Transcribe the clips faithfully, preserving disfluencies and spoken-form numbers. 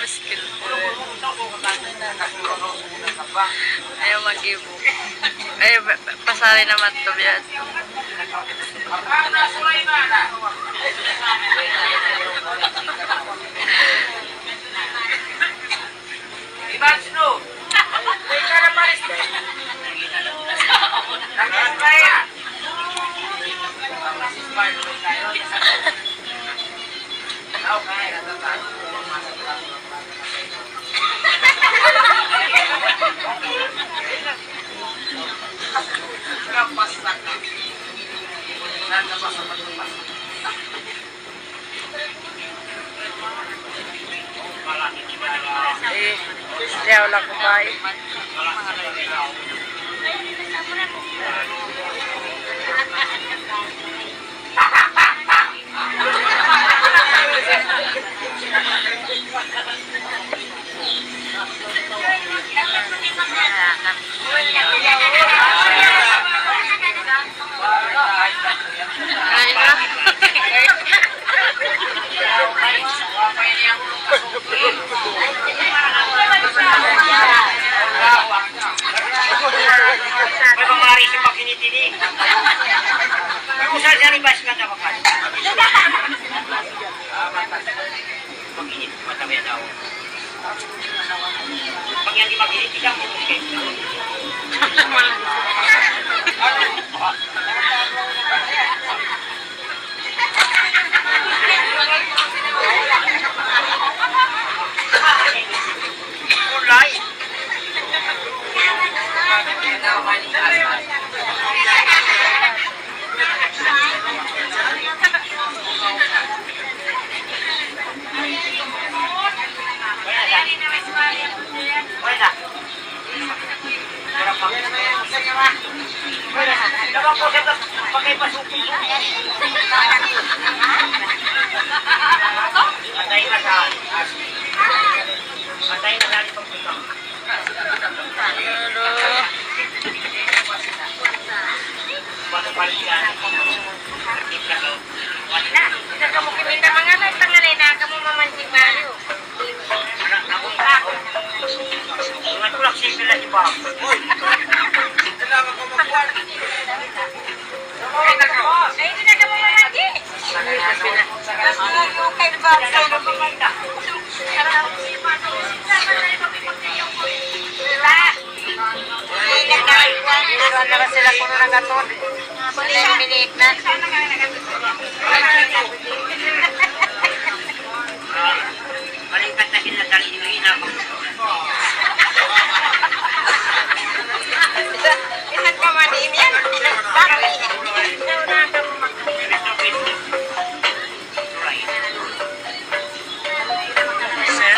Muskil. Ayaw mag-ibo. Ayaw, pa-, pa-, pasali naman to, biya' to. Eh, liyaw na kumain. May pamari sa pakinitini. May usal sa ribas ka tabakan. Pakinit, matabi daw. Pag yan di makinig, ikaw mo. Kulay. Na, kita kamu kiminta manganay, tanganay na kamu mamancing baru. Ay, hindi na kamu mamancing. Duwa na sila kunu' nag-atun. Ten minutes na. Malingkat na sila sa linya. Isang kamani yan. Bakit? Sir?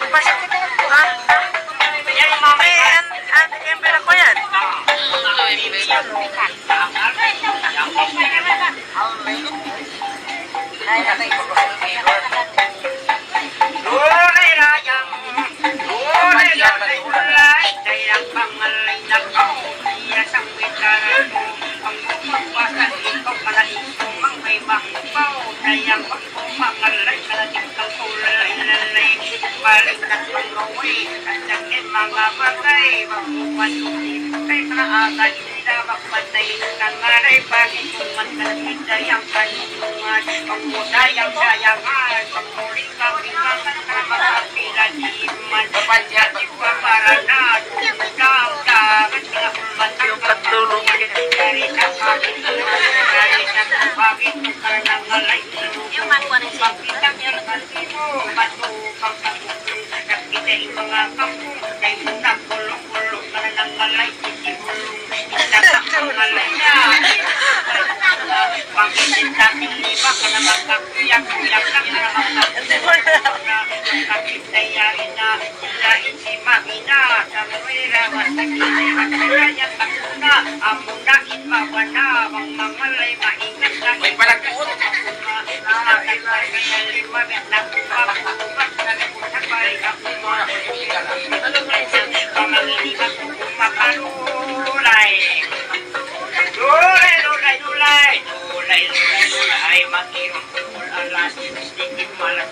Pasok ko po, ha? Yan, mami. An, an, yan pala ko yan. Yung katulog. Yung makuha rin sa May palagpuot.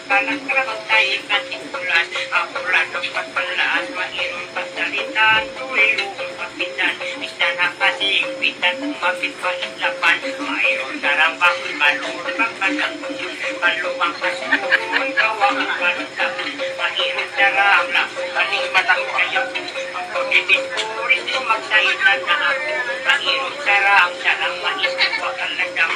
Balang karabang tayi' katimpulan, apulan ang pagpalaan, mahirong pagsalita, tuwi' lubong pagpindan, bisan ha pasing, bisan kumapit pa islapan, mahirong darang bakul balur, pagpagkakuyun, baluwang pasukun, kawang balutang, mahirong darang lakul, kalimatan kayaw, pagpagpipit, puris, magsayitan na aku, mahirong darang, dalang manis, pagkalandang,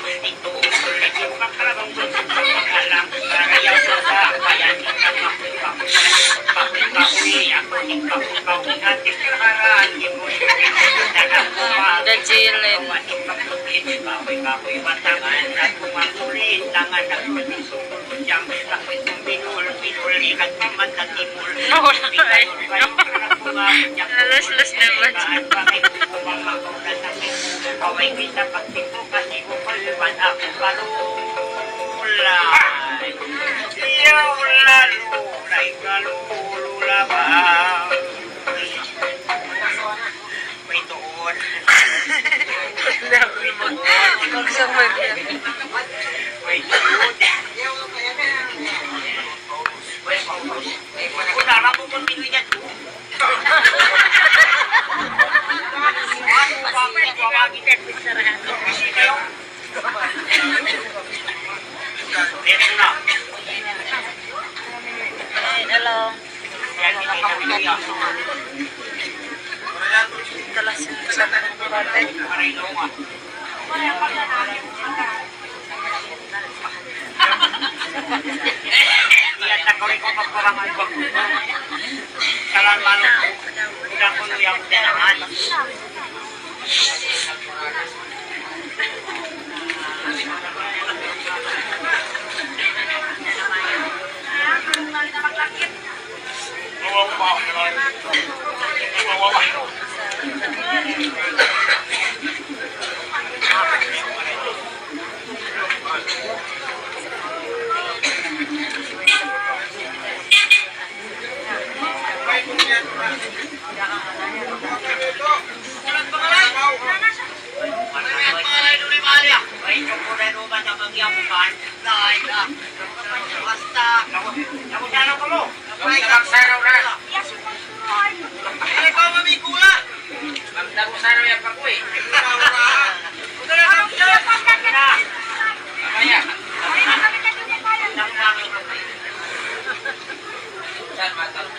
Dajilin. Wala, eh. Naluslos naman. Away kita pagtipu kasi bukul man aku balulay. Iya, lalu, lay kalulu labang. May tuon. May tuon. May tuon. May tuon. May tuon. Hello. Ito lang sila sa mga bata. Yan na kami ko pagparangan ko. Salam malu. Udah ko nuyang tinahan. Basta. Kamu, kamu sana kamu. Ay, ikaw, mami, kuya. Magdaro sana yan pa ko eh. Mamaya. Saan ba?